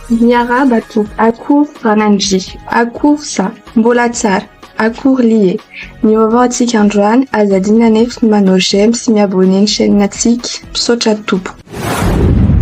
Miarahaba tompoko, akory Ranandria, akory za, mbola tsara, akory lie. Ny vaovao antsika androany, aza adino anefa ny manao j'aime sy mi-abonner ny chaîne antsika, misaotra tompoko.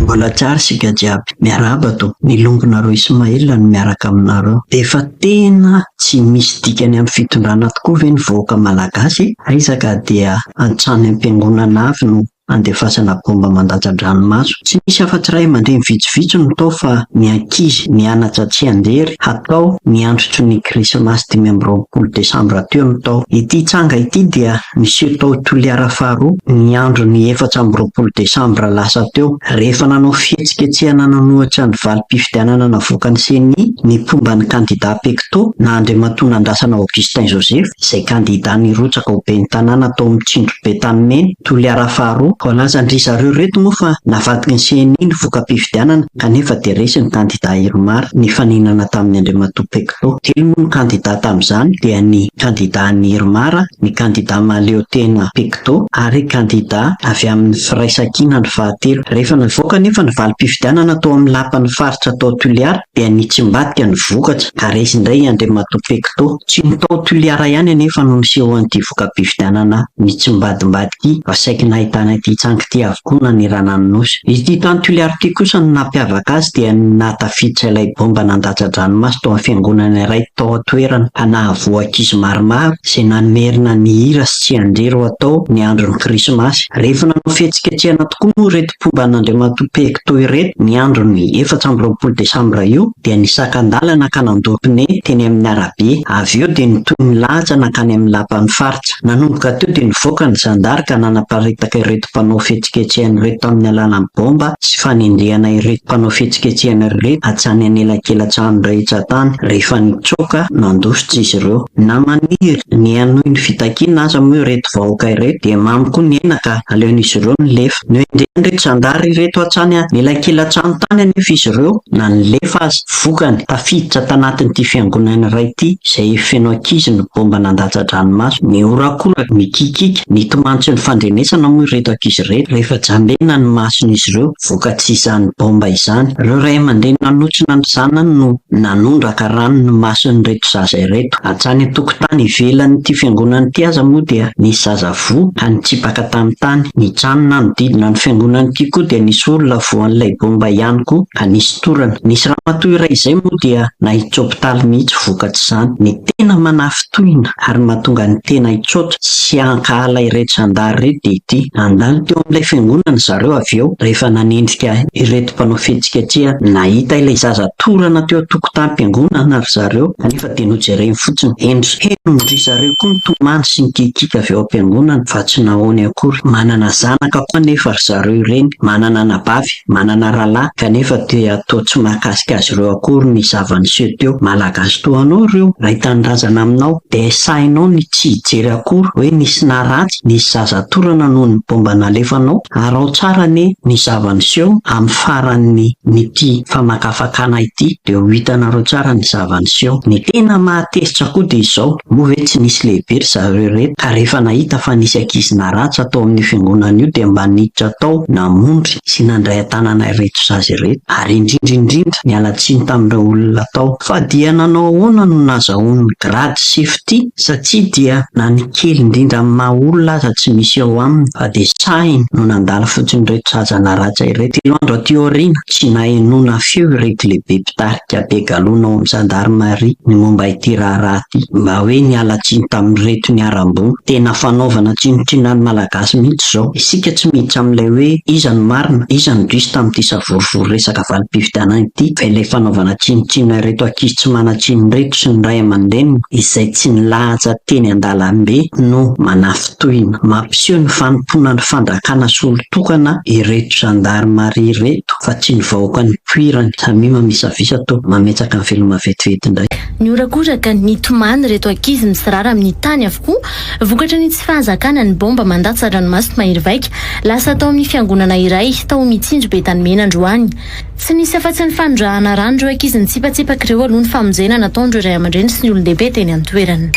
Mbola tsara isika jiaby. Miarahaba tompoko. Ny longonareo Ismaël no miaraka aminareo. Efa tena tsy misy dikany amin'ny fitondrana tokoa ve ny vahoaka malagasy e? Aiza ka dia an-trano am-piangonana avy no andefasana baomba mandatsa-dranomaso. Tsy nisy afa-tsy ray aman-dreny vitsivitsy no tao fa ny ankizy nianatra tsianjery hatao ny androtry ny krismasy 25 desambra teo no tao. Ity tranga ity dia niseho tao Toliara faharoa ny andron'ny 24 desambra lasa teo rehefa nanao fihetsiketsehana nanohitra ny valim-pifidianana navoakan'ny Ceni ny mpomba ny kandida Pecto na Andriamatoa Nandrasana Augustin Joseph izay kandida nirotsaka ho ben'ny tanàna tao Mitsindrobe Tanimena, Toliara faharoa. Voalazan-dry zareo ireto moa fa navadiky ny Ceni ny voka-pifidianana kanefa dia resy ny kandida Irmar nifaninana tamin'i Andriamatoa Pecto. Telo moa ny kandida tamin'izany dia ny kandida an'ny Irmar, ny kandida mahaleotena Pecto ary kandida avy amin'ny Firaisankina ny fahatelo. Rehefa navoaka anefa ny valim-pifidianana tao amin'ny lapan'ny faritra tao Toliara dia nitsimbadika ny vokatra ka resy indray i Andriamatoa Pecto. Tsy ny tao Toliara ihany anefa no nisehoan'ity voka-pifidianana nitsimbadimbadika ity fa saiky nahitana ity tsangy ity avokoa nanerana ny Nosy. Ity tany Toliara ity kosa ny nampiavaka azy dia ny nahatafiditra ilay baomba nandatsa-dranomaso tao amin'ny fiangonana iray tao an-toerana ka nahavoa ankizy maromaro izay namerina ny hira sy tsianjery ho atao ny andron'ny Krismasy. Rehefa nanao fihetsiketsehana tokoa moa ireto mpomba an'Andriamatoa Pecto ireto ny andron'ny 24 desambra io dia nisakan-dalana ka nandoro pneu teny amin'ny arabe. Avy eo dia nitohy nilaza nankany amin'ny lapan'ny faritra. Nanomboka teo dia nivoaka ny zandary ka nanaparitaka ireto mpanao fihetsiketsehana ireto tamin'ny alalan'ny baomba sy fanendehana ireto mpanao fihetsiketsehana ireto hatrany anelakelan-trano rehetra tany rehefa nitsoaka nandositra izy ireo. Na maniry ny hanohy ny fitakiana aza moa ireto vahoaka ireto dia mamy koa ny hena ka aleon'izy ireo nilefa. Nohenjehin'ireto zandary ireto hatrany anelakelan-trano tany anefa izy ireo na nilefa aza. Vokany, tafiditra tanatin'ity fiangonana iray ity izay feno ankizy ny baomba nandatsa-dranomaso. Nihorakoraka, nikikiaka, nitomany tsy nifandrenesana moa ireto ankizy ireto rehefa jambena ny mason'izy ireo vokatr'izany baomba izany. Ireo ray aman-dreny nanotrona ny zanany no nanondraka rano ny mason'ireto zaza ireto. Hatrany an-tokotany ivelan'ity fiangonana ity aza moa dia nisy zaza voa ka nitsipaka tamin'ny tany. Ny trano nanodidina ny fiangonana ity koa dia nisy olona voan'ilay baomba ihany koa ka nisy torana. Nisy ramatoa iray izay moa dia naiditra hopitaly mihitsy vokatr'izany. Ny tena manafintohina ary mahatonga ny tena hitsaotra sy hankahala ireto zandary ireto dia ity. Nandalo teo amin'ilay fiangonana zareo avy eo rehefa nanendrika ireto mpanao fihetsiketsehana. Nahita ilay zaza torana teo an-tokotanim-piangonana ry zareo kanefa dia nojereny fotsiny. Hendry henon-dry zareo koa ny tomany sy ny kikiaka avy ao am-piangonana fa tsy nahoany akory. Manana zanaka koa anefa ry zareo ireny, manana anabavy, manana rahalahy kanefa dia toa tsy mahakasika azy ireo akory ny zava-niseho teo. Malagasy toa anao ireo, ray tanindrazana aminao, dia sahinao ny tsy hijery akory hoe nisy naratsy, nisy zaza torana noho ny bomba nalefanao? Araho tsara anie ny zava-niseho amin'ny faran'ny ity famakafakana ity dia ho hitanareo tsara ny zava-niseho. Ny tena mahatezitra koa dia izao, moa ve tsy nisy lehibe ry zareo ireto ka rehefa nahita fa nisy ankizy naratra tao amin'io fiangonana io dia mba niditra tao namondry sy nandray an-tanana ireto zaza ireto ary indrindra indrindra niala tsiny tamin'ireo olona tao. Fa dia nanao ahoana no nazahoany ny grady sefo ity satria dia na ny kely indrindra amin'ny maha olona aza tsy misy eo aminy fa dia sahiny no nandalo fotsiny ireto zaza naratra ireto. Telo andro aty aoriana, tsy nahenoana feo ireto lehibe mpitarika be galona ao amin'ny zandarimaria ny momba ity raharaha ity. Mba hoe niala tsiny tamin'ireto niharam-boina. Tena fanaovana tsinontsinona ny Malagasy mihitsy izao. Isika tsy miditra amin'ilay hoe iza no marina, iza no diso tamin'ity savorovoro resaka valim-pifidianana ity fa ilay fanaovana tsinontsinona ireto ankizy tsy manan-tsiny ireto sy ny ray aman-dreniny izay tsy nilahatra teny an-dalambe no manafintohina. Mampiseho ny fanompoana ny fanjakana solon-tokana ireto zandarimaria ireto fa tsy ny vahoaka nipoirany. Samia mamisavisa toa mametraka ny veloma vetivety indray. Nihorakoraka nitomany ireto ankizy misirara amin'ny tany avokoa vokatry ny tsy fahazakana ny baomba mandatsa-dranomaso mahery vaika lasa tao amin'ny fiangonana iray tao Mitsinjo Betanimena androany. Tsy nisy afa-tsy ny fanondrahana rano ireo ankizy nitsipatsipaka ireo aloha ny famonjena nataon'ireo ray aman-dreny sy ny olon-dehibe teny an-toerana.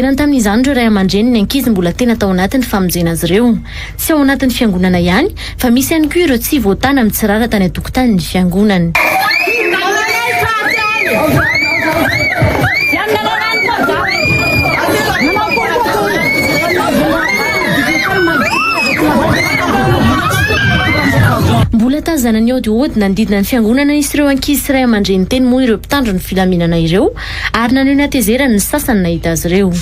Nitezerany tamin'izany ireo ray aman-dreny ny ankizy mbola tena tao anatin'ny famonjena azy ireo. Tsy ao anatin'ny fiangonana ihany fa misy ihany koa ireo tsy voatana mitsirara tany an-tokotanin'ny fiangonana. Mbola tazana nihaodihaody nanodidina ny fiangonana nisy ireo ankizy sy ray aman-dreny teny moa ireo mpitandro ny filaminana ireo ary naneho ny hatezerany ny sasany nahita azy ireo.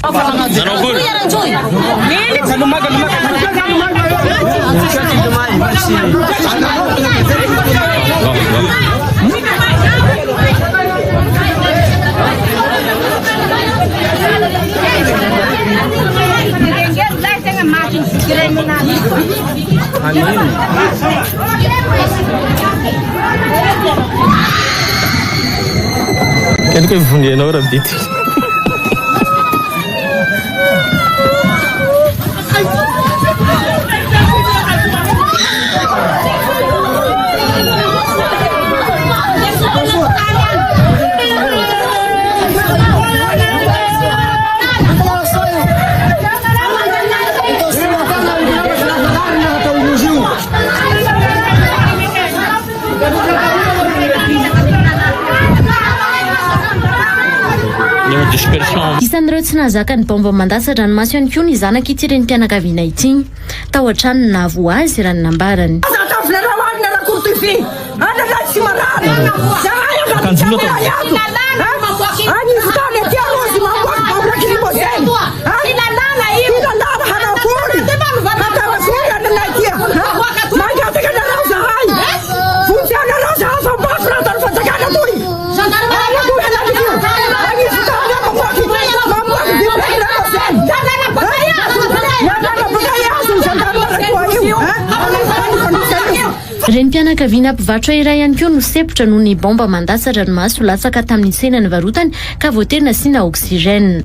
Kendriko hoe vonjenao Rabity. Isan'ireo tsy nahazaka ny baomba mandatsa-dranomaso ihany koa ny zanak'ity renim-pianakaviana ity. Tao an-trano no nahavoa azy, raha ny nambarany. Renim-pianakaviana mpivarotra iray ihany koa no sempotra noho ny baomba mandatsa-dranomaso latsaka tamin'ny tsena nivarotany ka voatery nasiana oxygène.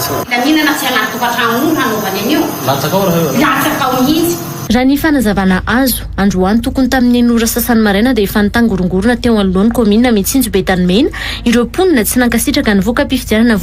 Filaminana tsy anaty tokantrano no hanaovany an'io. Latsaka ao raha io. Latsaka ao mihitsy. Raha ny fanazavana azo, androany tokony tamin'ny enina ora sasany maraina dia efa nitangorongorona teo anoloan'ny kaominina Mitsinjo Betanimena ireo mponina tsy nankasitraka ny voka-pifidianana.